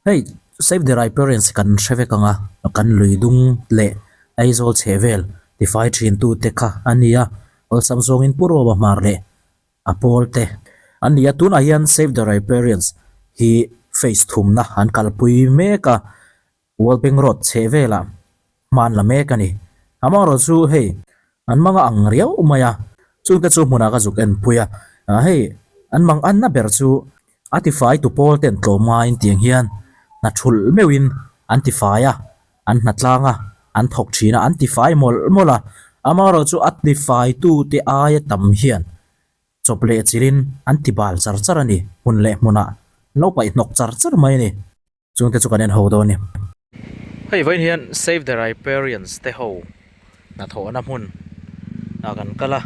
Hei Save the Riparians kan hre vek ang a, kan lui dung leh Aizawl chheh vel tifai thin tute kha a ni a, awlsam zawngin Pu Ruama hmar leh a pawl te an ni a. Tunah hian Save the Riparians hi phase thumna an kalpui mek a, World Bank Road chheh velah hman la mek a ni. Amaherawh chu hei an mang a ang riau mai a, chungte chu hmunah ka zuk en pui a, hei an mang anna ber chu a tifai tu pawl ten tlawm ngaiin tiang hian hna thulh meuhin an tifai a, an hna tlang a, an thawk thin a, an tifai mawlh mawlh a, amaherawh chu a tifai tute aia tam hian chawp leh chilhin an ti bal char char a ni, hmun leh hmunah an lo paih hnawk char char mai a ni. Chungte chu kan en ho dawn a ni. Hei vawiin hian Save the Riparians te ho hnathawhna hmun ah kan kal a,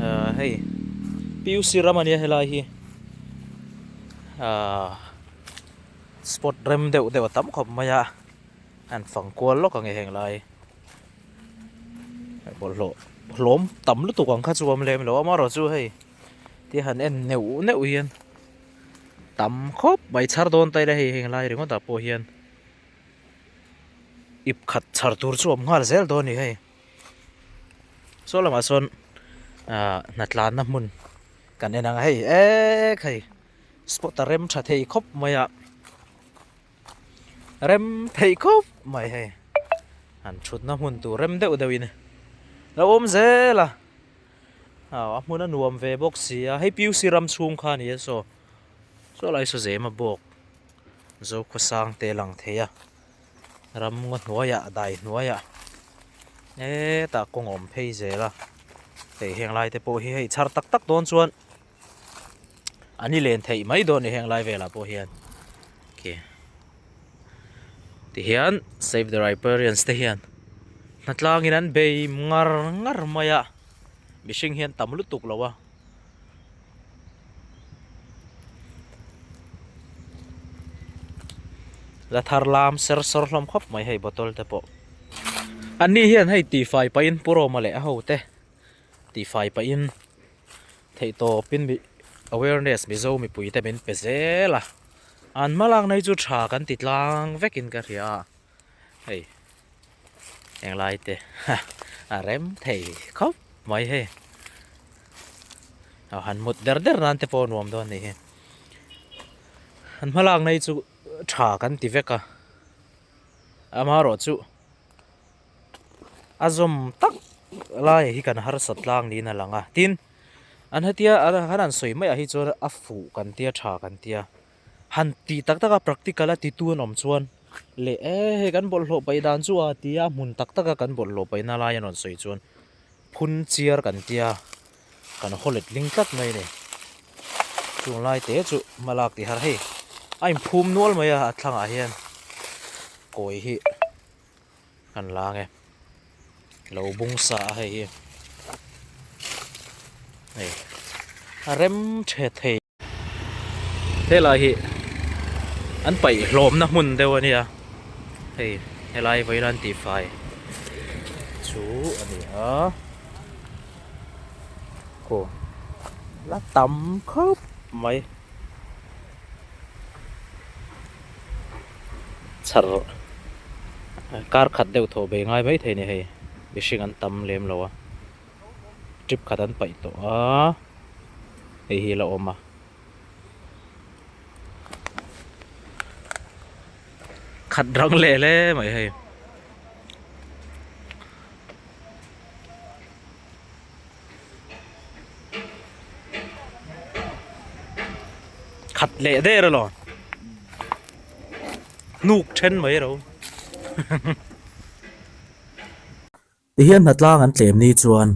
ahh hei PUC ram a nia helai hi ahh spot rem deuh deuh a tam khawp mai a, an fang kual lawk ang e heng lai bawlhhlawh hlawm tam lutuk ang kha chu a awm lem lo a amaherawhchu hei tia han en neuh neuh hian. Tam khawp mai chhar dawn ta ila hei heng lai ringawt ah pawh hian ip khat chhar tur chu a awm nghal zel dawn a ni hei saw lamah sawn ah hnatlanna hmun kan en ang a hei ek hei spot a rem tha thei khawp mai a rem thei khawp mai hei han thutna hmun tur rem deuh deuh in lo awm zel a. Aw a hmun a nuam ve bawk si a hei PUC ram chhung kha a ni a saw saw lai saw zema bawk Zokhawsang te a lang thei a ram ngaw hnuaiah dai hnuaiah hetah kawng a awm phei zel a hei heng lai te pawh hi hei chhar tak tak dawn chuan an i len theih mai dawn a ni heng lai velah pawh hian khi tihian save the riparians te hian hnatlangin an bei ngar ngar mai a mihring hian tam lutuk lo a. La thar lam ser sawr hlawm khawp mai hei bottle te pawh an ni hian hei tihfai pahin Pu Roma leh a ho te tihfai pahin theihtawpin mi awareness Mizo mipui te min pe zel a an hma lakna hi chu tha kan ti tlang vekin ka hria a hei englai te a rem thei khawp mai hei a han mut der der nan te pawh a nuam dawn a nih hi an hma lakna hi chu tha kan ti vek a amaherawhchu. A zawm tak lai hi kan harsat tlang niin a lang a tin an hetia an han sawi maiah hi chuan a fuh kan tia tha kan tia han tih tak tak a practical a titu an awm chuan leh e hei kan bawlhhlawh paih dan chu a tia hmun tak tak a kan bawlhhlawh paihna lai an rawn sawi chuan phun chiar kan tia kan haw let ling tlat mai a ni chung lai te chu hma lak tih har hei a inphum nual mai a a thlangah hian kawi hi. Kan la ang e. Lo bung sa a hei hi. Hei. A rem tha thei. Helai hi an paih hlawmna hmun deuh a nia. Hei helai vawiin an tihfai chu a ni a. Aw la tam khawp mai. Chhar kar khat deuh thaw bei ngai mai thei a ni hei mihring an tam lem lo a trip khat an paih tawh a hei hi a la awm a. Khat rang leh hle mai hei. Khat leh der alawm hnuk then mai ro. Tihian hnatlang an tlem ni chuan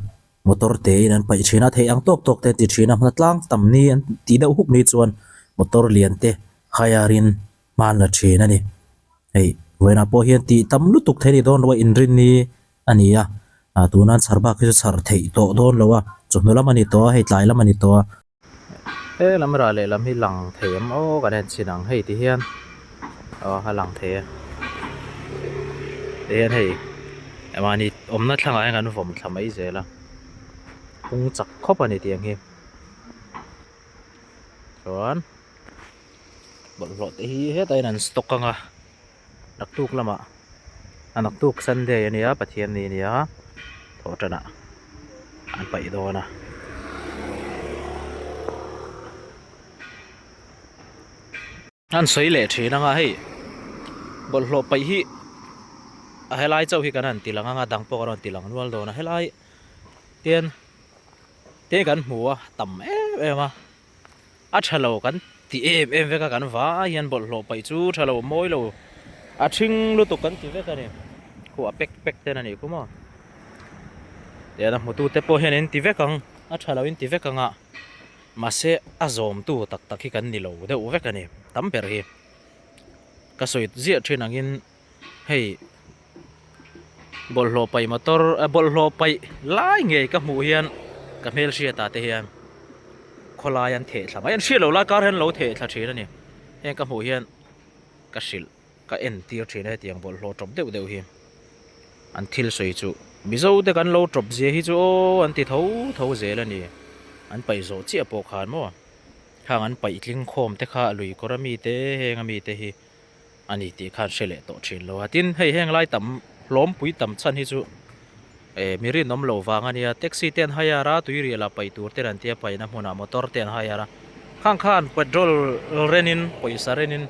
motor te in an paih thin a, theih ang tawk tawk te an ti thin a, hnatlang tam ni an tih deuh huk ni chuan motor lian te hire in hman la thin a ni. Hei vawiinah pawh hian tih tam lutuk theih a ni dawn lo a, inrin ni a ni a, ah tuna an chhar bak hi chu chhar theih tawh dawn lo a, chawhnu lam a ni tawh a, hei tlai lam a ni tawh a. He lam rah leh lam hi lang thei em aw kan en chhin ang hei ti hian aw a lang thei e ti hian hei mahni awmna thlangah hian kan vawm thla mai zel a pung chak khawp a ni tiang hi chuan. Bawlhhlawh te hi hetah hian an stock ang a, naktuk lamah a naktuk Sunday a nia Pathianni a nia thawhtanah an paih dawn a. An sawi leh thin anga hei bawlhhlawh paih hi a helai chauh hi kan han ti lang anga dang pawh kan rawn ti lang nual dawn a helai tian te kan hmu a tam em em a a tha lo kan ti em em vek a kan vai hian bawlhhlawh paih chu tha lo mawi lo a thing lutuk kan ti vek a ni khuah pek pek ten a nih khu maw tian a hmu tu te pawh hian in ti vek ang a tha lo in ti vek ang a. Mahse a zawmtu tak tak hi kan ni lo deuh vek a ni, tam ber hi. Ka sawi ziah thin angin hei bawlhhlawh paih motor bawlhhlawh paih lai ngei ka hmuh hian ka hmelhriatah te hian khawlai an theh thla mai, an hriat loh lai kar hian an lo theh thla thin a ni. Heng ka hmuh hian ka hrilh. Ka entir thin a hetiang bawlhhlawh tawp deuh deuh hi an thil sawi chu Mizo te kan lo tawp zia hi chu aw an ti tho tho zel a ni an paih zawh chiah pawh khan maw khang an paih tling khawm te kha lui kawr a mi te heng a mi te hi a ni tih khan hre leh tawh thin lo a tin hei heng lai tam hlawmpui tam chhan hi chu eh mi rinawm lo vang a nia taxi te an hire a tuirial ah paih tur ten an tia paihna hmunah motor te an hire a khang khan petrol renin pawisa renin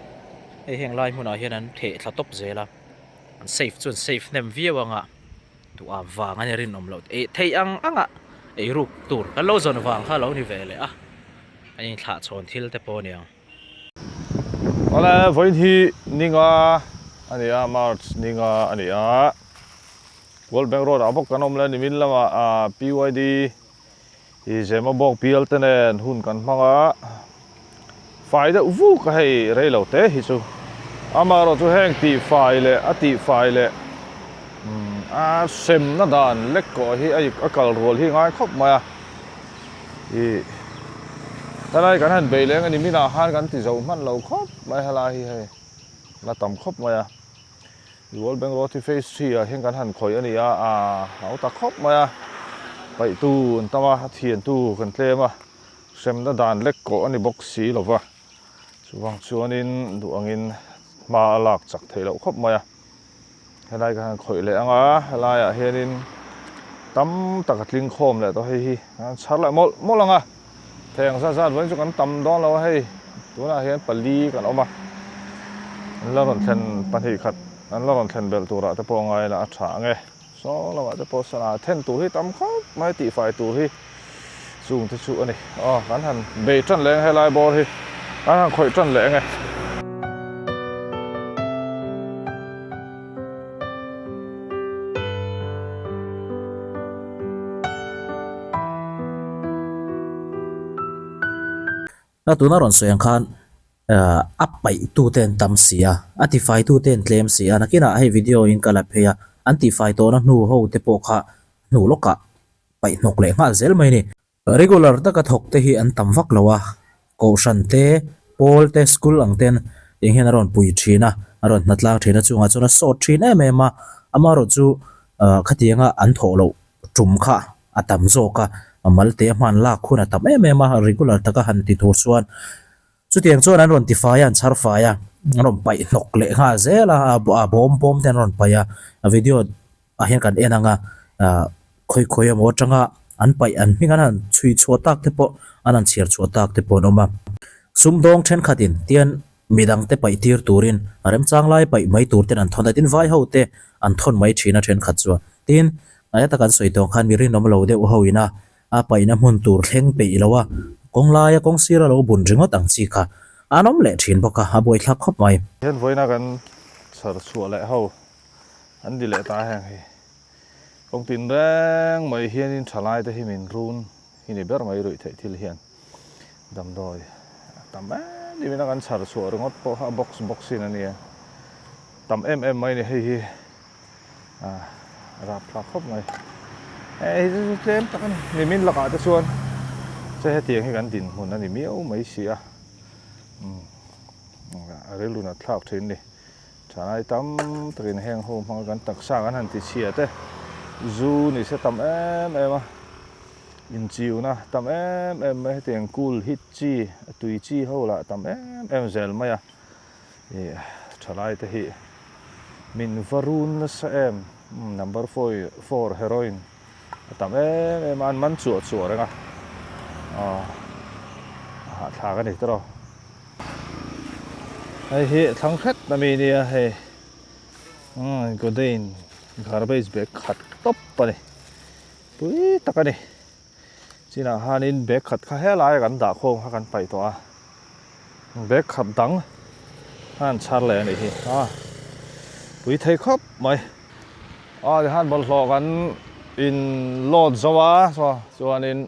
hei heng lai hmunah hian an theh thla tawp zel a an safe chu an safe hnem viau ang a duh a vang a ni rinawm loh eh theih ang ang a eiruk tur kan lo zawn vang kha a lo ni ve leh a a inthlah chhawn thil te pawh a ni ang. Awle vawiin hi ninga a ni a March ninga a ni a World Bank Road ah bawk kan awm leh nimin lamah PYD i Zema bawk bial te nen hun kan hmang a fai deuh vuk a hei rei lo te hi chu amaherawh chu heng tih fai leh a tih fai leh a hremna dan lek kawh hi a kal rual hi ngai khawp mai a. Ih helai kan han bei leng a ni minah khan kan ti zo hman lo khawp mai helai hi hei la tam khawp mai a World Bank Road hi phase 3 ah hian kan han khawih a ni a a hau ta khawp mai a paih tu an tam a a thian tu kan tlem a hremna dan lek kawh a ni bawk si lo va chuvang chuanin duh angin hma a lak chak theih loh khawp mai a. Helai ka han khawih leh ang a, helaiah hianin tam tak a tling khawm leh tawh hei hi an chhar leh mawlh mawlh ang a, thei ang zat zat vawiin chu kan tam dawn lo a hei tunah hian pali kan awm a, an la rawn thlen pahnih khat an la rawn thlen belh turah te pawh a ngai la a tha ang e, saw lamah te pawh sana then tur hi tam khawp mai tihfai tur hi. Chung te chu a ni. Aw, kan han bei tan leh ang helai bawr hi. Kan han khawih tan leh ang e. A tuna rawn sawi ang khan a paih tu te an tam si a, a tifai tu te an tlem si a, nakinah hei video in ka la phei a, an tifai tawhna hnu ho te pawh kha hnu lawkah paih hnawk leh nghal zel mai a ni. Regular taka thawk te hi an tam vak lo a, kohhran te, pawl te, school ang ten eng hian a rawn pui thin a, a rawn hnatlang thin a, chungah chuan a sawt thin em em a, amaherawhchu khatianga an thawh loh tum kha a tam zawk a, mal te hman lak hun a tam em em a, regular taka han ti tur chuan chutiang chuan an rawn ti fai a, an chhar fai a, an rawn paih hnawk leh nghal zel a, a bawm bawm te an rawn paih a, a video ah hian kan en ang a ah khawi khawi emaw atanga an paih an hming an han chhui chhuah tak te pawh an han chhiar chhuah tak te pawh an awm a sumdawng thenkhatin tian midang te paih tir turin a remchang lai paih mai tur ten an thawn a tin vai ho te an thawn mai thin a thenkhat chuan tin a heta kan sawi tawh ang khan mi rinawm lo deuh ho ina a paihna hmun tur thleng peih lo a kawng laia kawng sira lo bun ringawt ang chi kha an awm leh thin bawk a a buaithlak khawp mai. Hian vawiina kan chhar chhuah leh ho An ti leh ta heng hi. Kawng tin reng mai hianin thalai te hi min run hi ni ber mai ruih theih thil hian damdawi a tam em em in a kan chhar chhuah ringawt pawh kha a box box in a nia tam em em mai ni hei hi a rapthlak khawp mai. Hei hi chu tlem tak a ni nimin lakah te chuan che hetiang hi kan dinhmun a ni miau mai si a umm a rilru nat thlak thin a ni. Thalai tam takin heng ho hmanga kan taksa kan han ti chhia te, zu ni se tam em em a, inchiuna tam em em mai hetiang cool hit chi, a tui chi ho lah tam em em zel mai a. Ih thalai te hi min va run nasa em number four heroin a tam em em a an man chuah chuah reng a aw a hahthlak a ni tawh hei hi thlang hret na mi nia hei godain garbage bag khat tawp a ni pui tak a ni. Chinah khanin bag khat kha helai kan dah khawm kha kan paih tawh a, bag khat dang kha an chhar leh a nih hi a, pui thei khawp mai. Aw tikhan bawlhhlawh kan in load zo a chuanin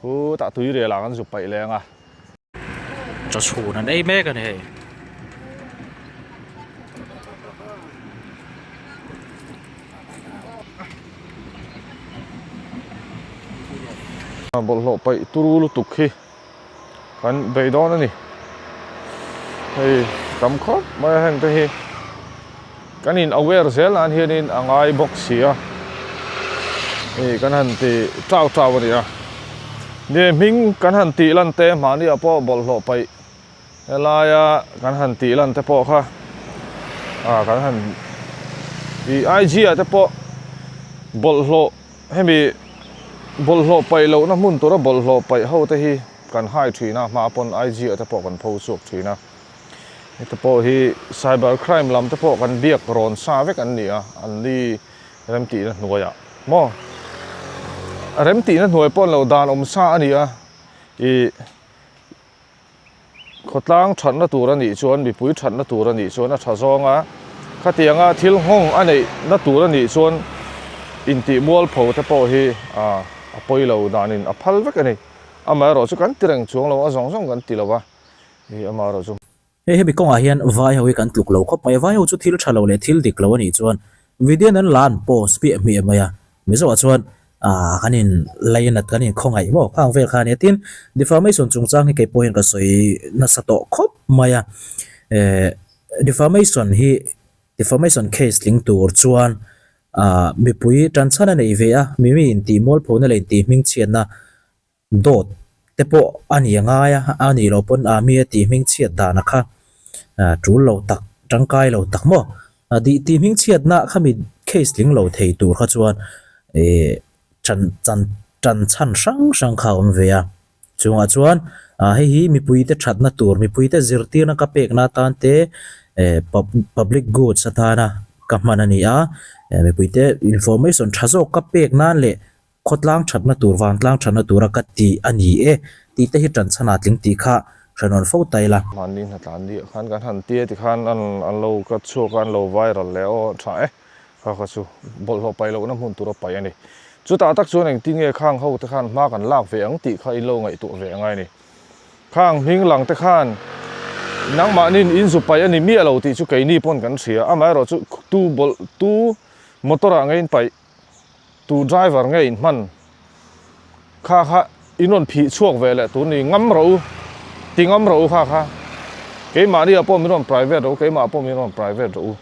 khutah tui rial ah kan zuk paih leng a. Chawchhun an ei mek a ni hei. Bawlhhlawh paih turu lutuk hi kan bei dawn a ni. Hei tam khawp mai a heng te hi kan in aware zel nan hianin a ngai bawk si a hei kan han ti chau chau a ni a ni hming kan han tih lan te mahni ah pawh bawlhhlawh paih helaia kan han tih lan te pawh kha ah kan han ih IG ah te pawh bawlhhlawh hemi bawlhhlawh paih lohna hmun tura bawlhhlawh paih ho te hi kan hai thin a hma pawn IG ah te pawh kan pho chhuak thin a. Heta pawh hi cyber crime lam te pawh kan biak rawn sa vek an ni a, an ni remtihna hnuaiah maw? Remtihna hnuai pawh an lo dan awm sa a ni a, ih khawtlang thatna tur a nih chuan mipui thatna tur a nih chuan a tha zawng a, khatianga thil nghawng a neih na tur a nih chuan intih mualpho te pawh hi a pawi lo danin a phal vek a ni. Amaherawhchu chu kan ti reng chuang lo a, zawng zawng kan ti lo a. Hei amaherawh chu. Hei hemi kawngah hian vai ho hi kan tluk lo khawp mai. Vai ho chu thil tha lo leh thil dik lo a nih chuan video an la an post hmiah hmiah mai a. Mizoah chuan aah kan in lainat kan in khawngaih maw khang vel kha a nia. Tin, defamation chungchang hi kei pawh hian ka sawi nasa tawh khawp mai a. Eh defamation hi defamation case tling tur chuan aah mipui tanchhan a nei ve a, mimi intih mualphona leh intih hmingchhiatna Dawt te pawh a ni a ngai a, a nih loh pawn a mi a tih hming chhiat dan a kha tul lo tak, tangkai lo tak maw? Dih tih hming chhiatna kha mi case tling lo thei tur kha chuan ih chan chan tan chhan hrang hrang kha a awm ve a. Chungah chuan hei hi mipuite thatna tur, mipuite zirtirna ka pekna atan te public goods atana ka hman a ni a, mipuite information tha zawk ka pek nan leh Khawtlang thatna tur, vantlang thatna tura ka ti a ni e tih te hi tanchhan a tling tih kha hrenawn fo ta ila. Mahni hnatlan ni ah khan kan han tia tikhan an an lo ka chhuak a, an lo viral leh aw tha e kha kha chu bawlhhlawh paih lohna hmun tura paih a ni. Chutah tak chuan engtin nge khang ho te khan hma kan lak ve ang tih kha in lo ngaihtuah ve angai a ni. Khang hming lang te khan nangmahniin in zu paih a ni miah lo tih chu keini pawn kan hria, amaherawhchu tu bawlh tu motor ah nge in paih Tu driver nge in hman kha kha in rawn phih chhuak ve leh tur ni ngam rawh u ti ngam rawh u kha kha keimahni ah pawh min rawn private rawh u keimah pawh min rawn private rawh u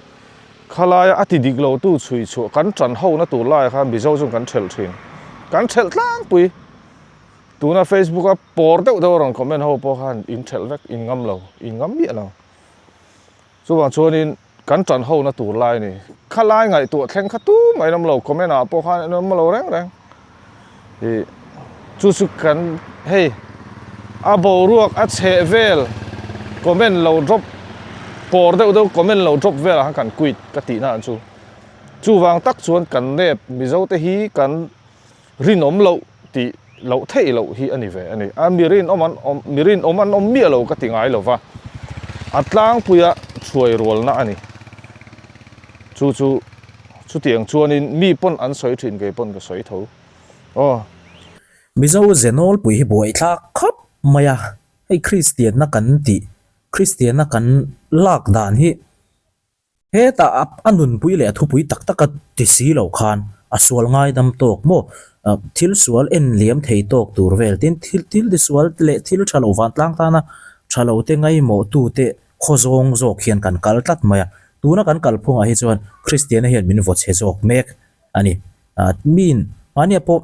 khalaia a ti dik lo tu chhui chhuah kan tan ho na tur laiah khan Mizo chuan kan thelh thin kan thelh tlangpui tuna Facebook a pawr deuh deuh a rawn comment ho pawh khan in thelh vek in ngam lo in ngam miah lo chuvang chuanin. Kan tan ho na tur lai a ni. Kha lai ngaihtuah thleng kha tumah in awm lo, comment ah pawh khan in awm lo reng reng. Ih chu chu kan hei a boruak a chheh vel comment lo drop pawr deuh deuh comment lo drop velah khan kan quit ka tihna ang chu. Chuvang tak chuan kan nep Mizo te hi kan Rinawm loh tih loh theih loh hi a ni ve a ni. A mi rinawm an awm, mi rinawm an awm miah lo ka ti ngai lo va, a tlangpuia thuai rualna a ni. Chu chu chutiang chuanin mi pawn an sawi thin kei pawn ka sawi tho. Aw. Mizo ze nawlpui hi buaithlak khawp mai a, hei Kristianna kan tih, Kristianna kan lak dan hi Hetah a nunpui leh a thupui tak tak a ti si lo khan a sual ngaidam tawk maw? Thil sual en liam thei tawk tur vel tin thil thil ti sual leh thil tha lo vantlang tana tha lo te ngaimawh tu te khaw zawng zawk hian kan kal tlat mai a. Tuna kan kalphungah hi chuan Kristiana hian min vaw chhe zawk mek a ni. Miin mahnia pawh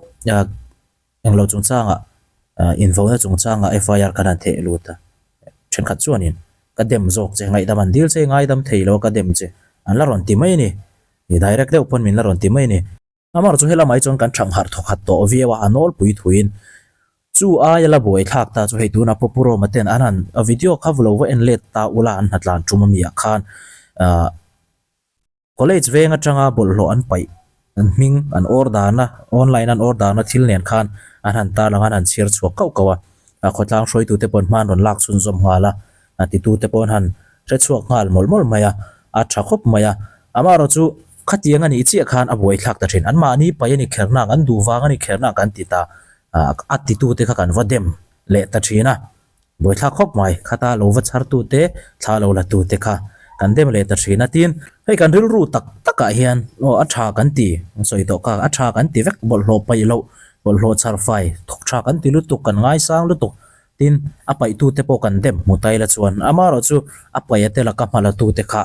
Englo chungchangah, invauna chungchangah FIR khan an theh lut a, thenkhat chuanin. Ka dem zawk che, ngaihdam an dil che, ngaidam thei lo a ka dem che an la rawn ti mai a ni. Ih direct deuh pawn min la rawn ti mai a ni. Amaherawhchu chu helamah hi chuan kan thangharh thawkhat tawh viau a, a nawlpui thuin chu aia la buai thlak ta chu hei tunah Pu Roma ten an han video kha lo va en let ta ula an hnatlan tum ami ah khan ah College veng atanga bawlhhlawh an paih an hming an awr dana online an awr dana thil nen khan an han tarlang a an han chhiar chhuak kauh kauh a, a khawtlang hruaitute pawh hma an rawn lak chhunzawm nghal a, a titute pawh an han hre chhuak nghal mawlh mawlh mai a, a tha khawp mai a, amaherawh chu khatiang a nih chiah khan a buaithlak ta thin, anmahni paih a ni khernak an duh vang a ni khernak kan ti ta a titute kha kan va dem leh ta thin a. Buaithlak khawp mai, khata lo va chhartute, thla lo latute kha kan dem leh ta thin a tin, hei kan rilru tak takah hian aw a tha kan ti, an sawi tawh kha, a tha kan ti vek, bawlhhlawh paih loh, bawlhhlawh chhar fai, thawk tha kan ti lutuk, kan ngaisang lutuk, tin a paihtute pawh kan dem hmu ta ila chuan amaherawh chu a paih a te laka hma latute kha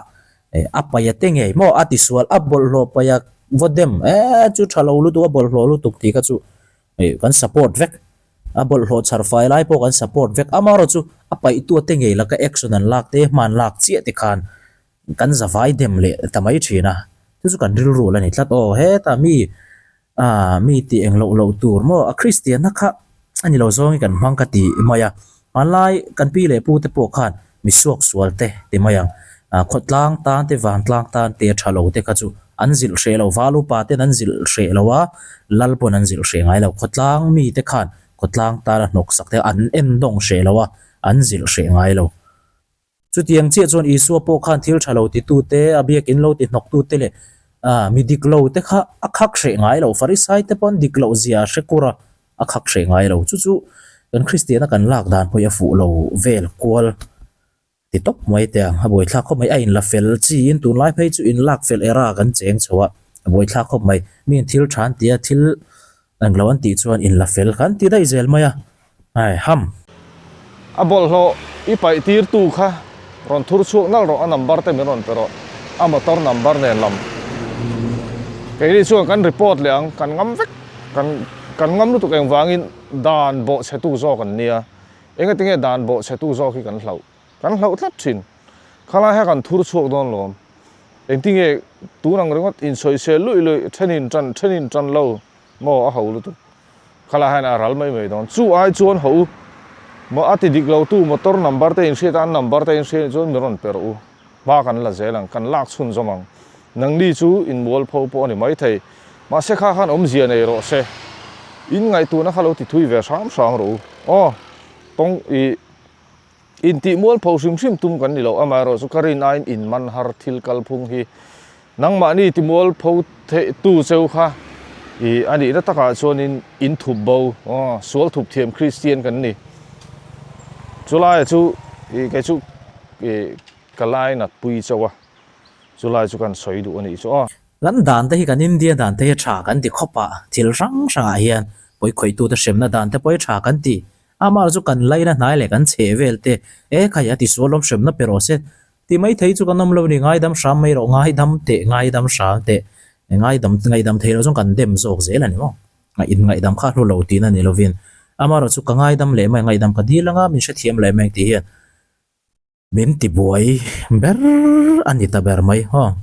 a paih a te ngei maw a tisual a bawlhhlawh paih a vaw dem eh chu tha lo lutuk a bawlhhlawh lutuk tih kha chu kan support vek. A bawlhhlawh chhar fai lai pawh kan support vek. Amaherawh chu a paihtu te ngei laka action an lak te, hman lak chiah te khan kan zavai dem leh ta mai thin a. Chu chu kan rilru la ni tlat. Aw hetah mi ah mi tih eng loh loh tur maw a Kristianna kha a ni lo zawngin kan hmang ka ti mai a. Hmanlai kan pi leh pu te pawh khan mi suak sual te ti mai ang. Khawtlang tan te vantlang tan te a tha lo te kha chu an zilh hreh lo. Val upa ten an zilh hreh lo a, lal pawn an zilh hreh ngai lo. Khawtlang mi te khan khawtlang tan a hnawk sak te an endawng hreh lo a, an zilh hreh ngai lo. Chutiang chiah chuan Isua pawh khan thil tha lo titu te, a biakin lo ti hnawk tu te leh mi dik lo te kha a khak hreh ngai lo. Farisai te pawn dik loh zia a hre kur a. A khak hreh ngai lo. Chu chu kan Kristiana kan lak dan pawh hi a fuh lo vel kual ti tawp mai teh ang. A buaithlak khawp mai. A inla fel chiin tunlai phei chu inlak fel era kan cheng chho a, a buaithlak khawp mai. Miin thil tha an ti a, thil englo an tih chuan inla fel kan ti daih zel mai a. Ai ham. A bawlhhlawh i paih tir tu kha rawn thur chhuak nalh rawh, a number te min rawn pe rawh, a motor number nen lam. Keini chuan kan report leh ang, kan ngam vek, kan kan ngam lutuk engvangin dan bawhchhetu zawk an nia, engatinge dan bawhchhetu zawk hi kan hlauh, kan hlauh tlat thin. Khalai kha kan thur chhuak dawn lawm, engtinge tun ang ringawt insawisel luih luih, thenin tan thenin tan lo maw a ho lutuk. Khalai hian a ral mai mai dawn. Chu ai chuan haw u, maw a ti dik lo tu motor number te inhriat a, an number te inhriat anih chuan mi rawn pe rawh u. Hma kan la zel ang, kan lak chhunzawm ang. Nangni chu inmualpho pawh a ni maithei. Mahse kha khan awmzia nei rawh se. In ngaihtuahna kha lo ti thui ve hram hram rawh u. Aw, tawng i intih mualpho hrim hrim tum kan ni lo. Amaherawhchu ka rin aiin inman har thil kalphung hi Nangmahni timualpho theih tu cheu kha i a nihna takah chuanin in thup bo, aw, sual thup thiam Kristian kan ni. Chulaia chu i kei chu i ka lainat pui chauh a, chulai chu kan sawi duh a nih chu aw. Kan dan te hi kan India dan te hi tha kan ti khawp a, thil hrang hrangah hian pawikhawih tute hremna dan te pawh hi tha kan ti. Amah chu kan laina hnai leh kan chheh vel te, e khai a tisual awm hremna pe rawh se Ti mai thei chu kan awm lo ni, ngaidam hram mai rawh, ngaidam teh, ngaidam hram teh, ngaidam ngaihdam thei lo chuan kan dem zawk zel a ni maw? Inngaihdam kha hlu lo tihna ni lovin, amaherawh chu ka ngaidam leh mai, ngaihdam ka dil anga min hrethiam leh mai ang tih hian min ti buai ber a ni ta ber mai haw.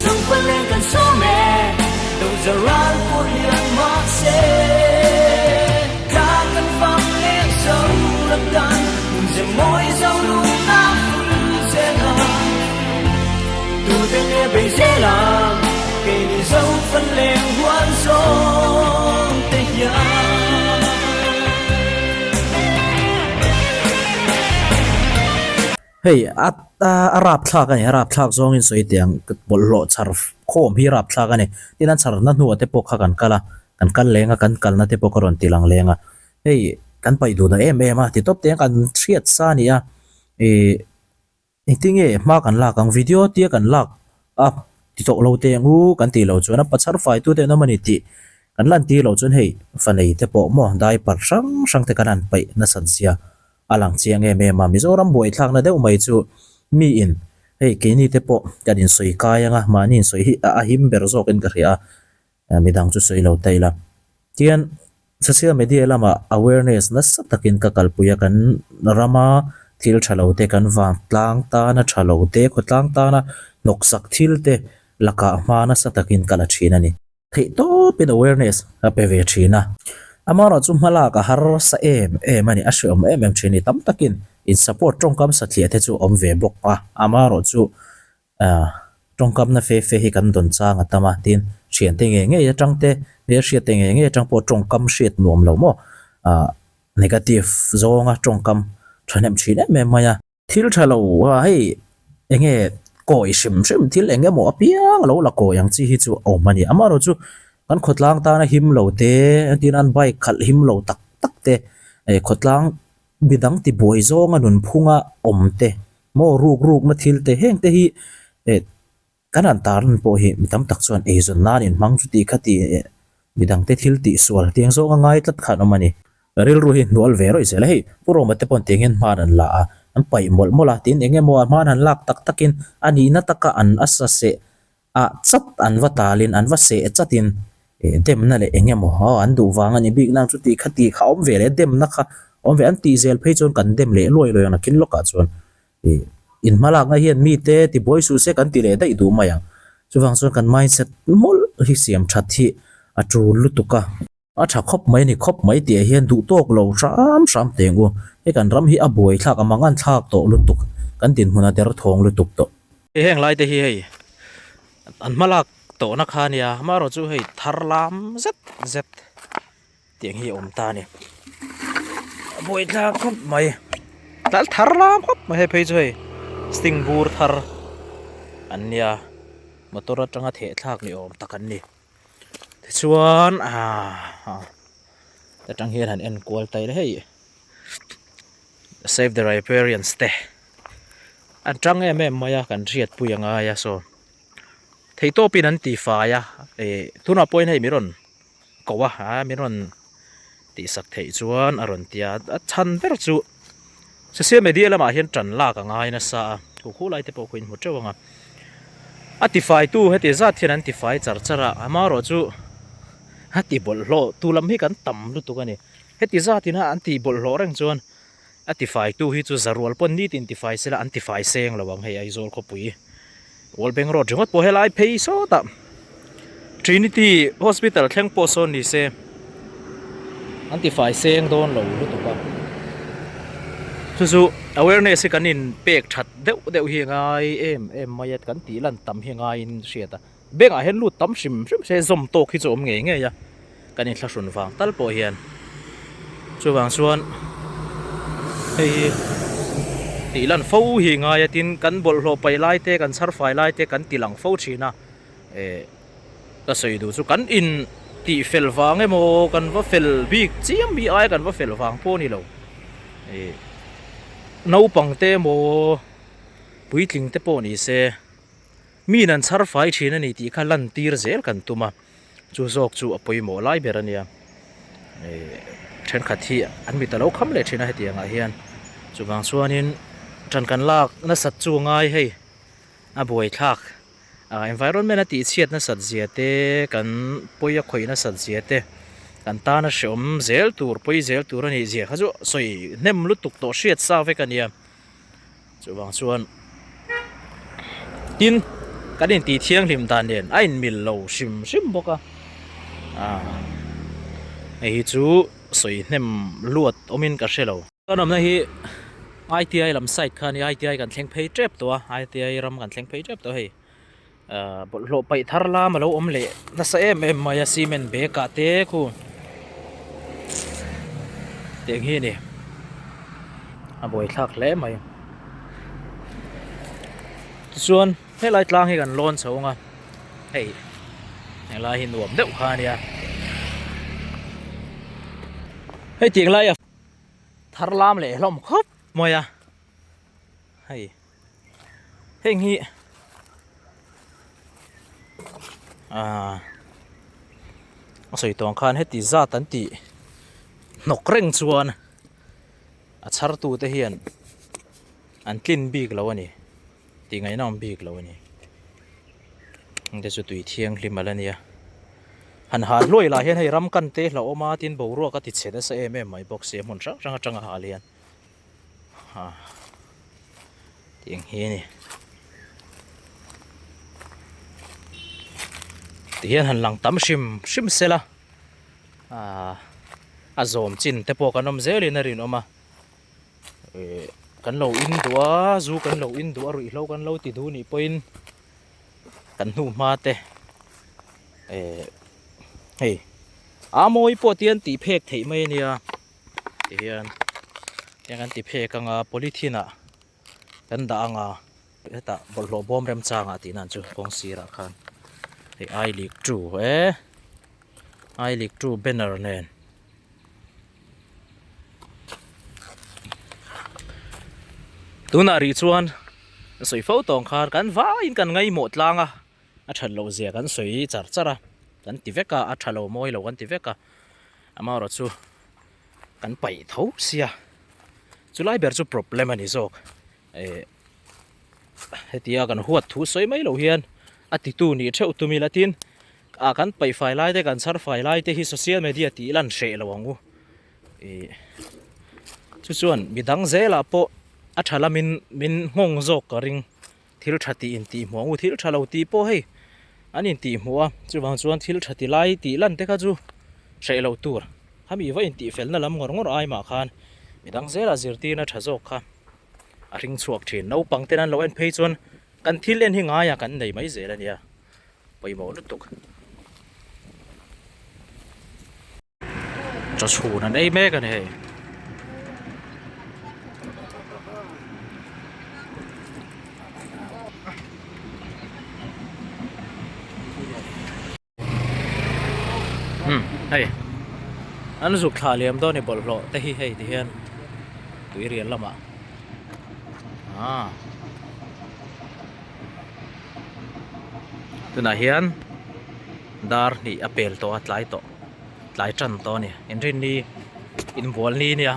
Hei a a rapthlak a ni a rapthlak zawngin sawi teh ang bawlhhlawh chhar khawm hi rapthlak a ni tin an chharna hnuah te pawh kha kan kal a kan kal leng a kan kalna te pawh ka rawn ti lang leng a hei kan paih duh na em em a ti tawp teh ang kan hriat sa a ni a ih Engtinge hma kan lak ang video tia kan lak a ti tawh lo teh ang u kan tih loh chuan a pachar fai tu te an awm a ni tih kan lan tir loh chuan hei fanei te pawh maw diaper hrang hrang te kan han paih nasat zia a lang chiang em em a Mizoram buaithlakna deuh mai chu mi in hei keini te pawh kan insawi kai ang a mahni insawi hi a him ber zawk in ka hria a midang chu sawi lo ta ila tian social media lamah awareness nasa takin ka kalpui a kan rama. Thil tha lo te kan vantlang tana tha lo te, khawtlang tana hnawksak thil te lakah hma nasa takin ka la thin a ni. Theih tawpin awareness a pe ve thin a. Amaherawhchu hmalak a harsa em em a ni, a hreawm em em thin a ni. Tam takin in support tawngkam satliah te chu a awm ve bawk a, amaherawhchu tawngkamna fe fe hi kan dawn chang a tam a, tin thiante ngei ngei atang te, hmelhriatte ngei ngei atang pawh tawngkam hriat nuam lo maw negative zawnga tawngkam thahnem thin em em mai a. Thil tha lo a hei eng nge kawi hrim hrim thil eng emaw apiang lo la kawi ang chi hi chu a awm a ni. Amaherawhchu kan khawtlang tana him lo te entir nan bike khalh him lo tak tak te eh khawtlang midang tibuai zawnga nunphunga awm te maw ruk rukna thil te heng te hi eh Kan han tarlan pawh hi mi tam tak chuan eizawn nan inhmang chu tih kha tih midangte thil tih sual tiang zawng a ngai tlat khan awm a ni. Rilru hi hnual ve rawih zel a, hei Pu Roma te paw'n tiang hian hman an la a, an paih mawlh mawlh a, tin eng emaw a hman han lak tak takin a nihna taka an a sa seh a chat an va talin an va seh chatin demna leh eng emaw aw an duh vang a ni bik nang chu tih kha tih kha awm ve leh demna kha awm ve an tih zel phei chuan kan dem leh luai luai ang nakin lawkah chuan Ih, in hmalakna hian mite tibuai suh se kan ti leh daih duh mai ang. Chuvang chuan kan mindset mawlh hi siam that hi a tul lutuk a. A tha khawp mai ni khawp mai tih ah hian duh tawk lo hram hram teng u. Hei kan ram hi a buai thlak a mangan thlak tawh lutuk, kan dinhmun a derthawng lutuk tawh. Heng lai te hi hei an hmalak tawhna kha a nia, amaherawhchu hei thar lam zet zet. Tiang hi a awm ta a ni. A buai thlak khawp mai. Tlal thar lam khawp mai hei phei chu hei sting bur thar an nia motor atanga theh thlak ni awm tak an ni. Tichuan aaa atang hian han en kual ta ila hei save the riparians te an tang em em mai a kan hriatpui a ngai a saw theihtawpin an tifai a ih tunah pawhin hei mi rawn. ko a a min rawn tihsak theih chuan a rawn ti a a chhan ber chu social media lamah hian tan lak a ngai nasa a khu khu lai te pawh khu in hmu teuh ang a a tifai tu heti zat hian an tifai char char a amaherawh chu a ti bawlhhlawh tu lam hi kan tam lutuk a ni heti zat in a an tih bawlhhlawh reng chuan A tifaitu hi chu zarual pawn nitin tifai sela an tifai seng lo ang hei Aizawl khawpui World Bank Road ringawt pawh helai phei sawtah Trinity Hospital thleng pawh sawn ni se an tifai seng dawn lo lutuk a chu chu awareness hi kan in pek that deuh deuh hi a ngai em em mai a kan tih lan tam hi a ngaiin hriat a. Bank ah hian lut tam hrim hrim se zawm tawk hi chu awm ngei ngei a kan inthlahrun vang tal pawh hian chuvang chuan hei hi tih lan fo hi ngai a tin kan bawlhhlawh paih lai te kan chhar fai lai te kan ti lang fo thin a eh ka sawi duh chu kan in tih fel vang emaw kan va fel bik chiam mi aia kan va fel vang pawh a ni lo eh naupang te emaw puitling te pawh ni se. Miin an chhar fai thin a ni tih kha lantir zel kan tum a, chu zawk chu a pawimawh lai ber a nia. Ih thenkhat hi an mit a lo kham leh thin a hetiang ah hian chuvang chuanin ṭan kan lak nasat chu a ngai hei a buaithlak ah environment a tih chhiat nasat zia te kan pawi a khawih nasat zia te kan tana hreawm zel tur pawi zel tur a nih zia kha chu sawi hnem lutuk tawh hriat sa vek a nia. Chuvang chuan tin kan intih thianghlim dan nen a inmil lo hrim hrim bawk a, ah hei hi chu sawi hnem luat awmin ka hre lo. Kan awmna hi ITI lam side kha a ni a, ITI kan thleng phei tep tawh a, ITI ram kan thleng phei tep tawh a hei. Ahh bawlhhlawh paih thar lam a lo awm leh nasa em em mai a cement bag ah te khu tiang hi a ni a buaithlak hle mai tichuan helai tlang hi kan lawn chho ang a hei helai hi nuam deuh kha a nia hei tiang lai a thar lam leh hlawm khawp mai a hei. Heng hi aaa a sawi tawng khan heti zat an tih hnawk reng chuan a chhar tu te hian an tlin bik lo a ni tih ngaihna awm bik lo a ni heng te chu tui thianghlim a la nia han hal hluai lah hian hei ram kan te hlauhawm a tin boruak a ti chhe nasa em em mai bawk si a hmun hrang hrang atanga hal hian. Tiang hi a ni. Tihian han lang tam hrim hrim sela aaa a zawm chin te pawh kan awm zelin a rinawm a ih kan lo in duh a zu kan lo in duh a ruihhlo kan lo ti duh nih pawhin kan hnuh hma te eh hei a mawi pawh tian tih phek theih mai a nia tihian tiang kan ti phek anga polythene ah kan dah anga hetah bawlhhlawh bawm remchangah tih nan chu kawng sirah khan hei I league two e I league two banner nen. Tunah rih chuan sawi fo tawng khan kan vaiin kan ngaihmawh tlang a a that loh zia kan sawi char char a kan ti vek a a tha lo mawi lo kan ti vek a amaherawhchu kan paih tho sia chulai ber chu problem a ni zawk eh hetia kan huat thu sawi mai loh hian a titu nih theuh tum ila tin ah kan paih fai lai te kan chhar fai lai te hi social media tih lan hreh lo ang u ih chu chuan midang zelah pawh a tha lamin min nghawng zawk ka ring thil tha tih intih hmuh ang u thil tha lo tih pawh hei an intih hmuh a chuvang chuan thil tha ti lai tih lan te kha chu hreh loh tur khami va intih felna lam ngawr ngawr ai mah khan midang zelah zirtirna tha zawk kha. a hring chhuak thin. Naupang ten an lo en phei chuan kan thil en hi ngaia kan nei mai zel a nia, pawimawh lutuk. Chaw chhun an ei mek a ni hei. Umm hei an zuk thla liam dawn a ni bawlhhlawh te hi hei ti hian tui rial lamah aaa tunah hian dar hnih a pel tawh a tlai tawh tlai tan tawh a ni inrinni inbual ni ania.